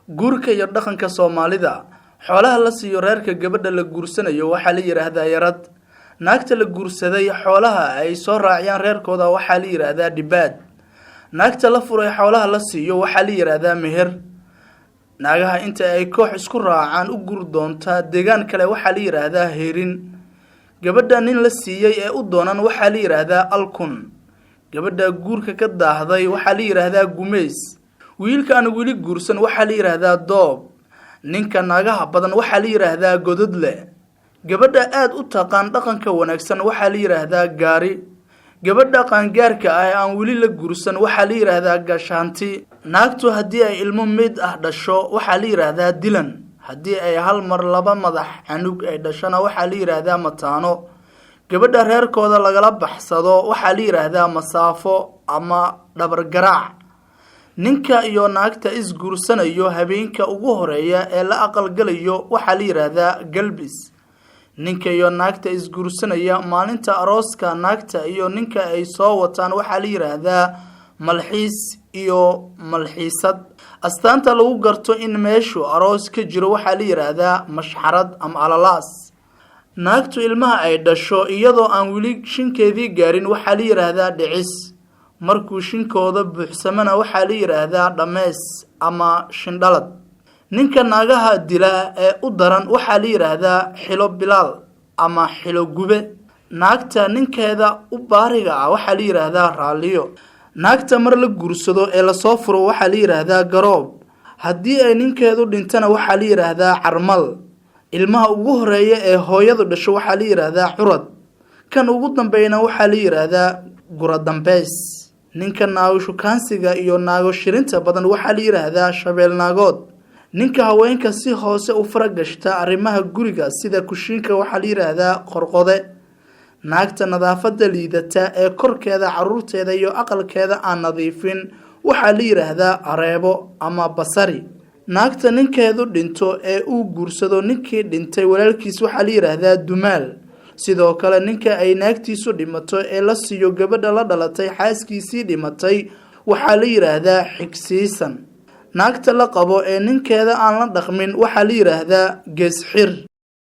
Guurka iyo dhaqanka Soomaalida, xoolaha la siiyo reerka gabadha la guursanayo waxaa la yidhaahdaa yarad. Naagta la guursaday xoolaha ay soo raaciyaan reerkooda waxaa la yidhaahdaa dhibaad. Naagta la furay xoolaha la siiyo waxaa la yidhaahdaa meher. Naagaha inta ay koox isku raacaan u guur doontaa deegaan kale waxaa la yidhaahdaa heerin. Gabadha nin la siiyey ee u doonan waxaa la yidhaahdaa alkun. Gabadha guurka ka daahday waxaa la yidhaahdaa gumays. Wiilka aan weli guursan waxaa la yidhaahdaa doob. Ninka naagaha badan waxaa la yidhaahdaa gododle. Gabadha aada u taqaan dhaqanka wanaagsan waxaa la yidhaahdaa gaari. Gabadha qaangaarka ah ee aan weli la guursan waxaa la yidhaahdaa gashaanti. Naagtu haddii ay ilmo meyd ah dhasho waxaa la yidhaahdaa dilan. Haddii ay hal mar laba madax canug ay dhashona waxaa la yidhaahdaa mataano. Gabadha reerkooda lagala baxsado waxaa la yidhaahdaa masaafo ama dhabargaraac. Ninka iyo naagta isguursanayo habeenka ugu horeeya ee la aqalgalayo waxaa la yidhaahdaa galbis. Ninka iyo naagta isguursanaya maalinta arooska, naagta iyo ninka ay soo wataan waxaa la yidhaahdaa malxiis iyo malxiisad. Astaanta lagu garto in meeshu aroos ka jiro waxaa la yidhaahdaa mashxarad ama alalaas. Naagtu ilmaha ay dhasho iyadoo aan weli shinkeedii gaarin waxaa la yidhaahdaa dhicis. Markuu shinkooda buuxsamana waxaa la yidhaahdaa dhammeys ama shindhalad. Ninka naagaha dila ee u daran waxaa la yidhaahdaa xilo bilaal ama xilo gube. Naagta ninkeeda u baariga ah waxaa la yidhaahdaa raalliyo. Naagta mar la guursado ee lasoo furo waxaa la yidhaahdaa garoob. Haddii ay ninkeedu dhintana waxaa la yidhaahdaa carmal. Ilmaha ugu horeeya ee hooyadu dhasho waxaa la yidhaahdaa curad. Kan ugu dambeeyana waxaa la yidhaahdaa guradambeys. Ninka naago shukaansiga iyo naago shirinta badan waxaa la yidhaahdaa shabeel naagood. Ninka haweenka si hoose u faragashta arrimaha guriga sida kushiinka waxaa la yidhaahdaa qorqode. Naagta nadaafada liidata ee korkeeda, caruurteeda iyo aqalkeeda aan nadiifin waxaa la yidhaahdaa areebo ama basari. Naagta ninkeedu dhinto ee uu guursado ninkii dhintay walaalkiis waxaa la yidhaahdaa dumaal. Sidoo kale, ninka ay naagtiisu dhimato ee la siiyo gabadha la dhalatay xaaskiisii dhimatay waxaa la yidhaahdaa xigsiisan. Naagta la qabo ee ninkeeda aan la dhaqmin waxaa la yidhaahdaa geesxir.